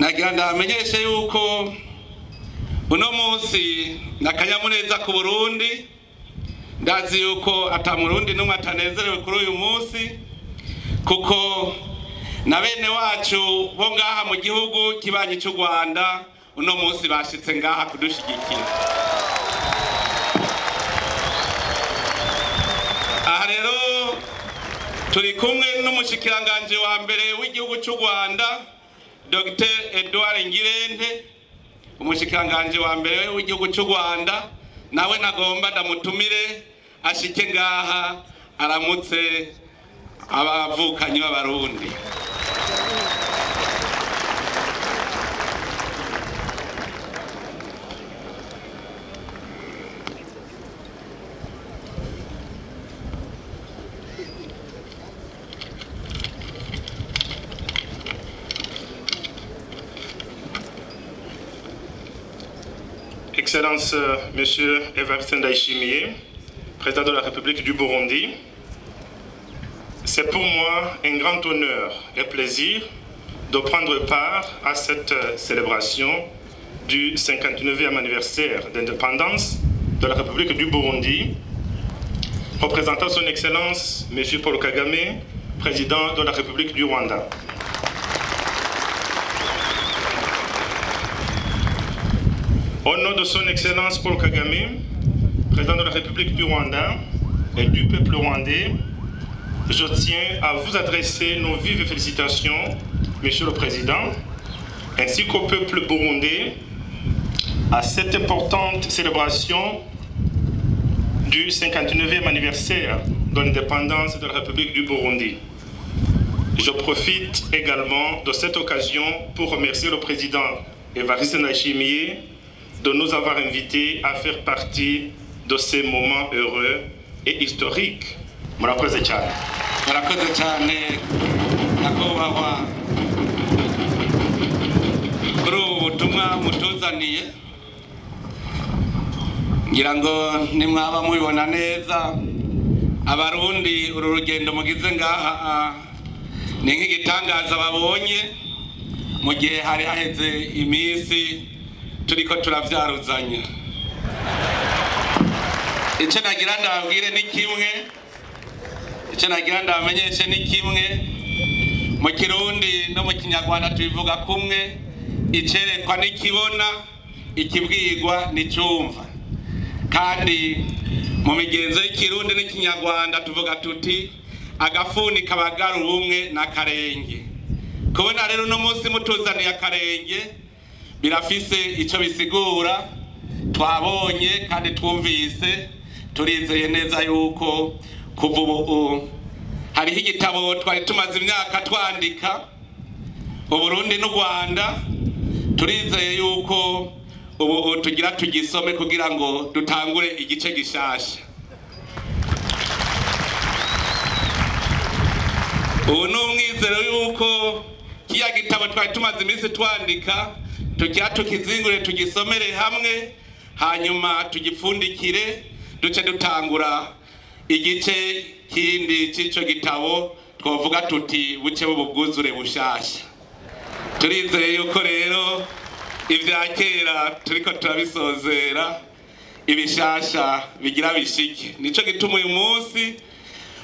Nagira ndabamenyeshe yuko uno munsi ni akanyamuneza ku Burundi. Ndazi yuko ata Murundi n'umwe atanezerewe kuri uyu munsi, kuko na bene wacu bo ngaha mu gihugu kibanyi cy'u Rwanda uno munsi bashitse ngaha kudushigikira. Aha rero turi kumwe n'umushikiranganji wa mbere w'igihugu cy'u Rwanda, Dr Edouard Ngirente, umushikiranganji wa mbere w'igihugu cy'u Rwanda. Nawe nagomba ndamutumire ashike ngaha aramutse abavukanyi b'Abarundi. Excellence, Monsieur Evariste Ndayishimiye, Président de la République du Burundi, c'est pour moi un grand honneur et plaisir de prendre part à cette célébration du 59e anniversaire d'indépendance de la République du Burundi, représentant son Excellence Monsieur Paul Kagame, Président de la République du Rwanda. Au nom de son Excellence Paul Kagame, Président de la République du Rwanda et du peuple rwandais, je tiens à vous adresser nos vives félicitations, Monsieur le Président, ainsi qu'au peuple burundais, à cette importante célébration du 59e anniversaire de l'indépendance de la République du Burundi. Je profite également de cette occasion pour remercier le président Evariste Ndayishimiye de nous avoir invités à faire partie de ces moments heureux et historiques. Murakoze cyane. Murakoze cyane, nyakubahwa, kuri ubu butumwa mutuzaniye. Ngira ngo nimwaba mubibona neza, Abarundi, uru rugendo mugize ngaha ni nk'igitangaza babonye mu gihe hari haheze iminsi turiko turavyaruzanya. Icyo nagira ndababwire ni kimwe, icyo nagira ndabamenyeshe ni kimwe. Mu Kirundi no mu Kinyarwanda tubivuga kumwe: icerekwa n'ikibona, ikibwirwa n'icumva. Kandi mu migenzo y'Ikirundi n'Ikinyarwanda tuvuga tuti: "Agafuni kabagara ubumwe n'akarenge." Kubona rero uno munsi mutuzaniye akarenge birafise icyo bisigura. Twabonye kandi twumvise, turizeye neza yuko kuva ubu hariho igitabo twari tumaze imyaka twandika, Uburundi n'u Rwanda. Turizeye yuko ubu tugira tugisome kugira ngo dutangure igice gishasha. Ubu ni umwizero yuko kiya gitabo twari tumaze iminsi twandika tugira tukizingure, tugisomere hamwe, hanyuma tugipfundikire, duce dutangura igice kindi cy'ico gitabo. Twavuga tuti buce bwuzure bushasha. Turizeye yuko rero ibya kera turiko turabisozera, ibishasha bigira bishike. Nico gituma uyu munsi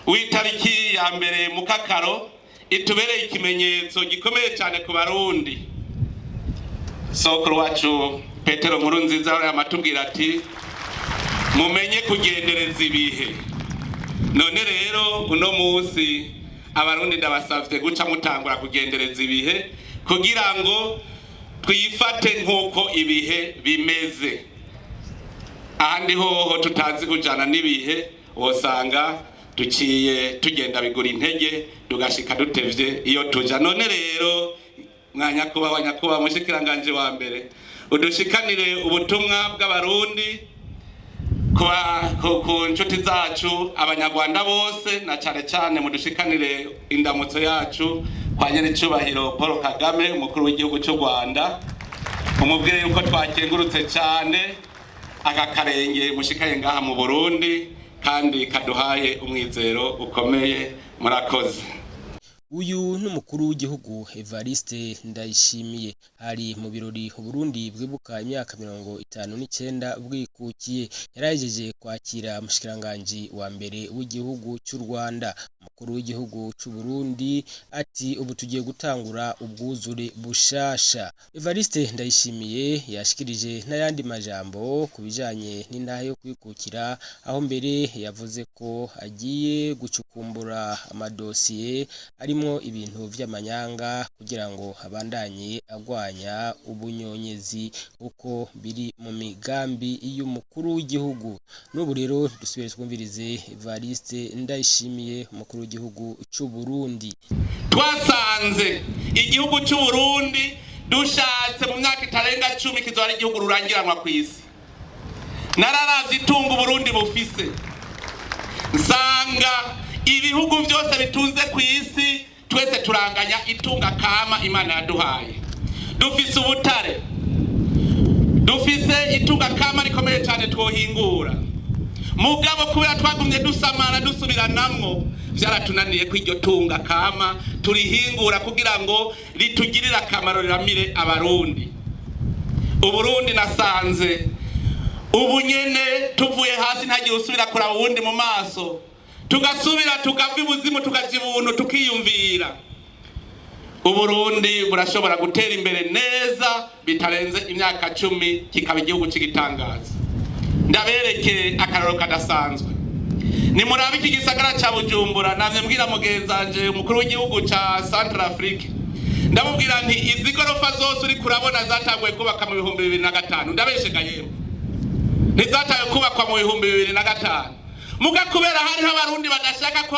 w'itariki ya 1 Mukakaro itubereye ikimenyetso gikomeye cyane ku Barundi. Sokuru wacu Petero Nkuru Nziza amatubwira ati: "Mumenye kugendereza ibihe." None rero uno munsi, Abarundi, ndabasavye guca mutangura kugendereza ibihe kugira ngo twifate nk'uko ibihe bimeze. Ahandi hoho tutazi kujana n'ibihe, wosanga duciye tugenda bigura intege, tugashika dutevye iyo tuja. None rero mwa nyakubahwa, nyakubahwa mushikiranganje wa mbere, udushikanire ubutumwa bw'Abarundi ku nshuti zacu Abanyarwanda bose, na cane cane mudushikanire indamutso yacu kwa nyenicubahiro Paul Kagame, umukuru w'igihugu cy'u Rwanda. Umubwire yuko twakengurutse cyane aka karenge mushikaye ngaha mu Burundi, kandi kaduhaye umwizero ukomeye. Murakoze. Uyu n'umukuru w'igihugu Evariste Ndayishimiye hari mu birori Uburundi bwibuka imyaka 59 bwikukiye. Yarahejeje kwakira umushikiranganji wa mbere w'igihugu c'u Rwanda. Umukuru w'igihugu c'u Burundi ati ubu tugiye gutangura ubwuzure bushasha. Evariste Ndayishimiye yashikirije n'ayandi majambo ku bijanye n'intahe yo kwikukira, aho mbere yavuze ko agiye gucukumbura amadosiye arimwo ibintu vy'amanyanga kugira ngo abandanye agwanya ubunyonyezi uko biri mu migambi y'umukuru w'igihugu. N'ubu rero dusubire twumvirize Evariste Ndayishimiye, umukuru w'igihugu c'u Burundi. Twasanze igihugu c'u Burundi dushatse mu myaka itarenga 10 kizoba ari igihugu rurangiranwa kw'isi. Nararavye itunga Uburundi bufise, nsanga ibihugu vyose bitunze kw'isi twese turanganya itunga kama Imana yaduhaye. Dufise ubutare, dufise itunga kama rikomeye cane twohingura, mugabo kubera twagumye dusamara dusubiranamwo, vyaratunaniye ko iryo tunga kama turihingura kugira ngo ritugirire akamaro, riramire Abarundi. Uburundi nasanze ubu nyene tuvuye hasi, ntagire usubira kuraba uwundi mu maso, tugasubira tukava ibuzimu tukaja ibuntu, tukiyumvira. Uburundi burashobora gutera imbere neza bitarenze imyaka 10, kikaba igihugu c'igitangaza. Ndabereke akararo kadasanzwe. Nimurabe iki gisagara ca Bujumbura. Namye mbwira mugenzanje umukuru w'igihugu ca Central Afrique, ndamubwira nti izi gorofa zose uri kurabona zatanguye kubaka mu 2005. Ndabeshega yewe? Ntizatawe kubakwa mu 2005? Muga kubera hariho Abarundi badashaka ko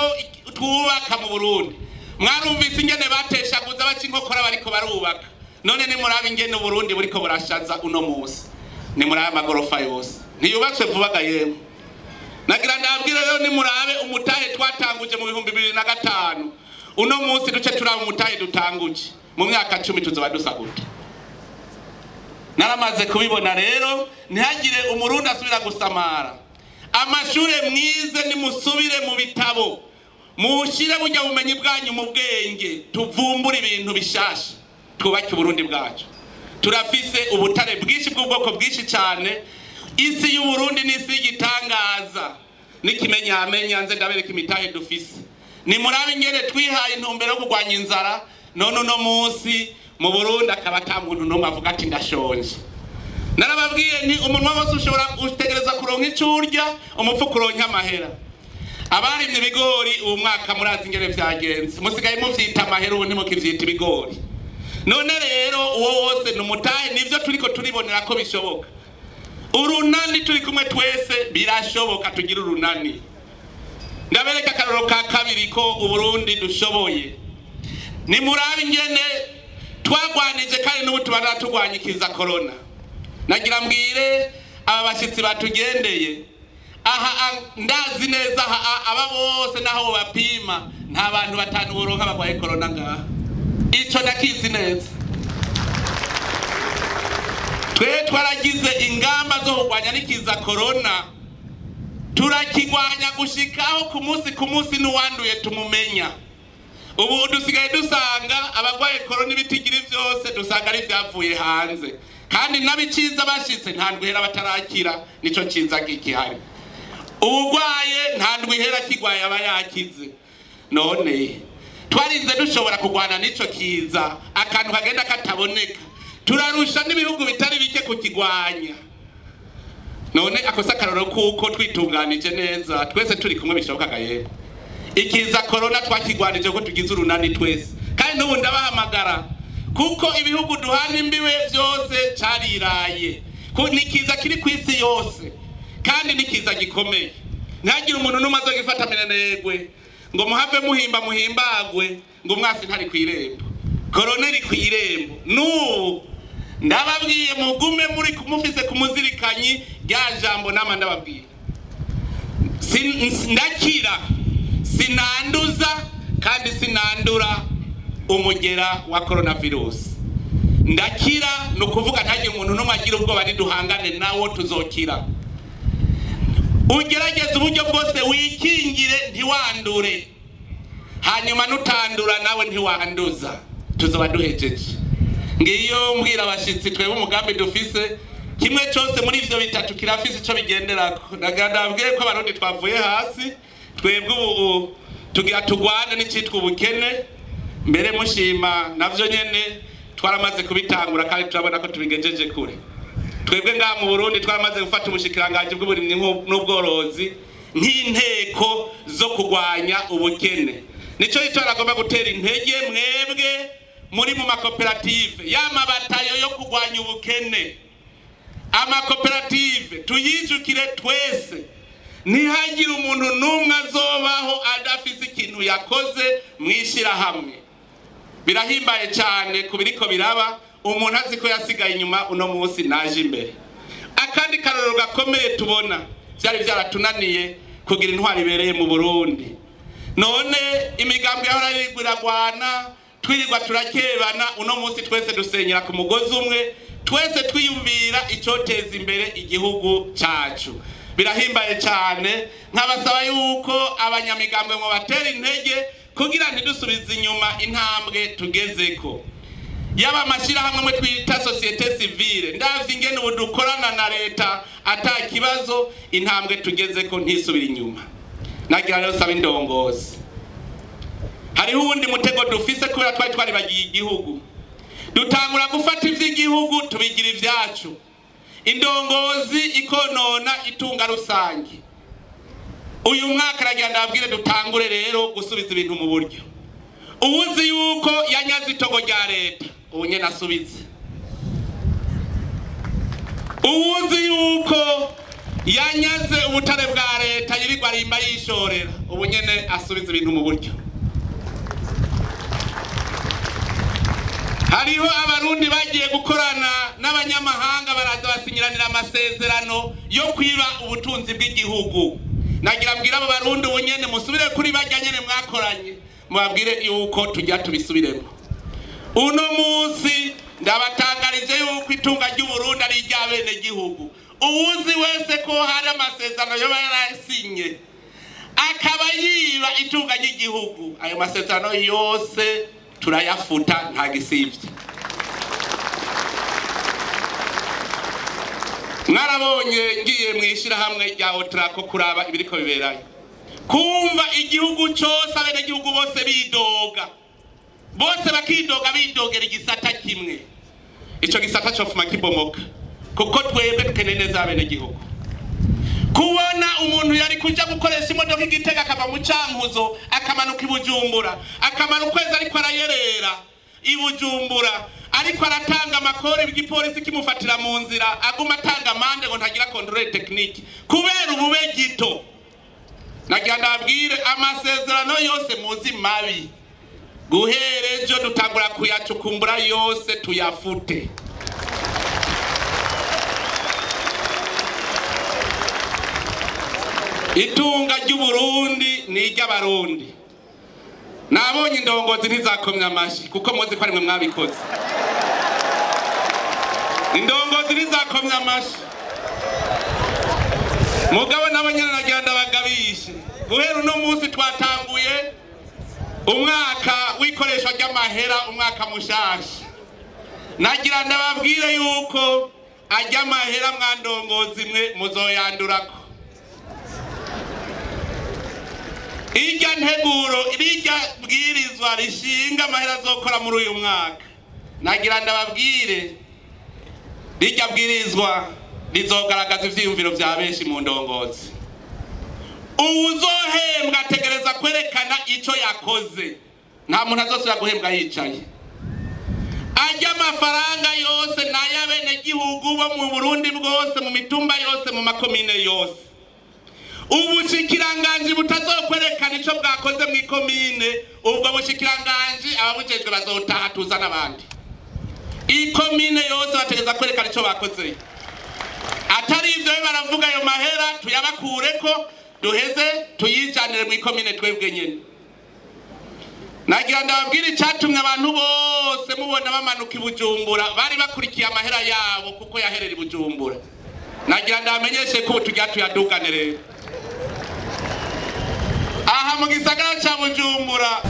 twubaka mu Burundi, mwarumvise ingene bateshaguza, baca inkokora bariko barubaka. None nimurabe ingene Uburundi buriko burashaza uno musi. Nimurabe amagorofa yose, ntiyubatswe vuba ga yemwe? Nagira ndabwire rero, nimurabe umutahe twatanguje mu 2005, uno munsi duce turaba umutahe dutanguje mu myaka 10, tuzoba dusa gute? Naramaze kubibona rero, ntihagire Umurundi asubira gusamara. Amashure mwize, nimusubire mu bitabo, mushire burya bumenyi bwanyu mu bwenge, tuvumbure ibintu bishasha, twubake Uburundi bwacu. Turafise ubutare bwinshi bw'ubwoko bwinshi cyane. Isi y'Uburundi n'isi y'igitangaza n'ikimenyamenya. Nze ndabereka imitahe dufise. Nimurabe ingene twihaye intumbero yo kurwanya inzara, none uno munsi mu Burundi akaba ata muntu n'umwe avuga ati ndashonje. Narababwiye nti umunwa wose ushobora gutegereza kuronka ico urya, umupfu kuronka amahera. Abarimye ibigori uwu mwaka murazi ingene vyagenze, musigaye muvyita amahera, ubu ntimukivyita ibigori. None rero uwo wose ni umutahe, nivyo turiko turibonera ko bishoboka. Urunani, turi kumwe twese, birashoboka, tugira urunani. Ndabereka akarorero ka kabiri ko Uburundi dushoboye. Nimurabe ingene twagwanije kandi n'ubu tubandana turwanyikiza korona. Nagira mbwire aba bashyitsi batugendeye aha, ndazi neza aha aba bose naho bapima nta bantu batanu boronka bagwaye korona ngaha, ico ndakizi neza. Twe twaragize ingamba zo kurwanya n'ikiza korona, turakigwanya gushikaho ku munsi ku munsi n'uwanduye tumumenya. Ubu dusigaye dusanga abagwaye korona ibitigiri vyose dusanga ari vyavuye hanze, kandi n'abiciza bashitse nta ndwihera batarakira. Nico ciza gihari, uwugwaye nta ndwihera kigwaye aba yakize. None twarinze dushobora kurwana n'ico kiza, akantu kagenda kataboneka, turarusha n'ibihugu bitari bike kukigwanya. None akosa akarorero kuko twitunganije neza twese turi kumwe bishoboka yego. Ikiza korona twakigwanije ko tugize urunani twese, kandi n'ubu ndabahamagara kuko ibihugu duhana imbibe byose cariraye. Ni ikiza kiri ku isi yose kandi ni ikiza gikomeye. Ntihagire umuntu n'umwe azogifata minenegwe ngo muhave muhimba muhimbagwe ngo umwasi ntari kw'irembo. Korona iri kw'irembo n'ubu. Ndababwiye, mugume muri mufise ku muzirikanyi rya jambo nama ndababwiye: Ndakira, sinanduza kandi sinandura umugera wa coronavirus. Ndakira, ni ukuvuga ntagire umuntu n'umwe agira ubwoba, niduhangane nawo tuzokira. Ugerageze uburyo bwose wikingire ntiwandure. Hanyuma nutandura nawe ntiwanduza, tuzoba duhejeje. Ngiyo mbwira abashitsi, twebwe umugambi dufise, kimwe cyose muri ivyo bitatu kirafise ico bigenderako. Nagira ndababwire ko Abarundi twavuye hasi. Twebwe ubu tugira tugwane n'icitwa ubukene. Mbere mushima navyo nyene twaramaze kubitangura, kandi turabona ko tubigejeje kure. Twebwe ngaha mu Burundi twaramaze gufata ubushikiranganji bw'uburimyi n'ubworozi nk'inteko zo kurwanya ubukene. Nico gituma agomba gutera intege mwebwe muri mu makoperative y'amabatayo yo kurwanya ubukene. Amakoperative tuyijukire twese, ntihagire umuntu n'umwe azobaho adafise ikintu yakoze mw'ishirahamwe. Birahimbaye cyane ku biriko biraba, umuntu azi ko yasigaye inyuma, uno munsi naje imbere. Akandi karorero gakomeye tubona, byari byaratunaniye kugira intwari ibereye mu Burundi. None imigambwe yahora yirirwa iragwana, twirirwa turakebana, uno munsi twese dusenyera ku mugozi umwe, twese twiyumvira icoteza imbere igihugu cacu. Birahimbaye cyane. Nkabasaba yuko abanyamigambwe ngo batera intege kugira ntidusubize inyuma intambwe tugezeko. Yaba amashyirahamwe mwe twita société civile, ndavye ingene ubu dukorana na leta ata kibazo, intambwe tugezeko ntisubira inyuma. Nagira rero saba indongozi, hariho uwundi mutego dufise. Kubera twari twaribagiye igihugu, dutangura gufata ivy'igihugu tubigira ivyacu, indongozi ikonona itunga rusange. Uyu mwaka aragira ndababwire, dutangure rero gusubiza ibintu mu buryo. Uwuzi yuko yanyaze itongo rya leta, ubu nyene asubize. Uwuzi yuko yanyaze ubutare bwa leta, yirirwa arimba yishorera, ubu nyene asubiza ibintu mu buryo. Hariho Abarundi bagiye gukorana n'abanyamahanga, baraza basinyiranira amasezerano yo kwiba ubutunzi bw'igihugu. Nagira mbwira abo Barundi, ubu nyene musubire kuri barya nyene mwakoranye, mubabwire yuko tujya tubisubiremo. Uno munsi ndabatangarije yuko itunga ry'Uburundi ari iry'abenegihugu. Uwuzi wese ko hari amasezerano yoba yarasinye akaba yiba itunga ry'igihugu, ayo masezerano yose turayafuta, nta gisivye. Mwarabonye ngiye mu ishyirahamwe rya Otrako kuraba ibiriko biberayo, kumva igihugu cyose, abenegihugu bose bidoga, bose bakidoga, bidogera igisata kimwe, ico gisata cofuma kibomoka, kuko twebwe dukeneye neza abenegihugu. Kubona umuntu yari kuja gukoresha imodoka igitega, akava mu Cankuzo akamanuka i Bujumbura, akamara ukwezi ariko arayerera i Bujumbura, ariko aratanga amakori, igipolisi kimufatira mu nzira, aguma atanga amande ngo ntagira contrôle technique, kubera ubube gito. Nagira ndabwire, amasezerano yose muzi mabi, guhera ejo dutangura kuyacukumbura yose, tuyafute. Itunga ry'Uburundi ni iry'Abarundi. Nabonye indongozi ntizakomye amashi, kuko muzi ko arimwe mwabikoze. Indongozi ntizakomye amashi, mugabo nabo nyene nagira ndabagabishe. Guhera uno munsi twatanguye umwaka w'ikoreshwa ry'amahera, umwaka mushasha. Nagira ndababwire yuko ajya amahera mwandongozi mwe muzoyandurako. Irya nteguro, irya bwirizwa rishinga amahera azokora muri uyu mwaka, nagira ndababwire, rirya bwirizwa rizogaragaza ivyiyumviro vya benshi mu ndongozi. Uwuzohembwa ategereza kwerekana ico yakoze. Nta muntu azosubira guhembwa yicaye. Ajya amafaranga yose n'ay'abenegihugu bo mu Burundi bwose, mu mitumba yose, mu makomine yose. Ubushikiranganji butazokwerekana ico bwakoze mw'ikomine, ubwo bushikiranganji ababujejwe bazotaha, tuza n'abandi. Ikomine yose bategereza kwerekana ico bakozeyo. Atari ivyo, be baravuga, ayo mahera tuyabakureko, duheze tuyijanire mw'ikomine twebwe nyene. Nagira ndababwira icatumye abantu bose mubona bamanuka i Bujumbura, bari bakurikiye amahera yabo kuko yaherera i Bujumbura. Nagira ndabamenyeshe ko ubu tugira tuyadugane rero aha mu gisagara ca Bujumbura.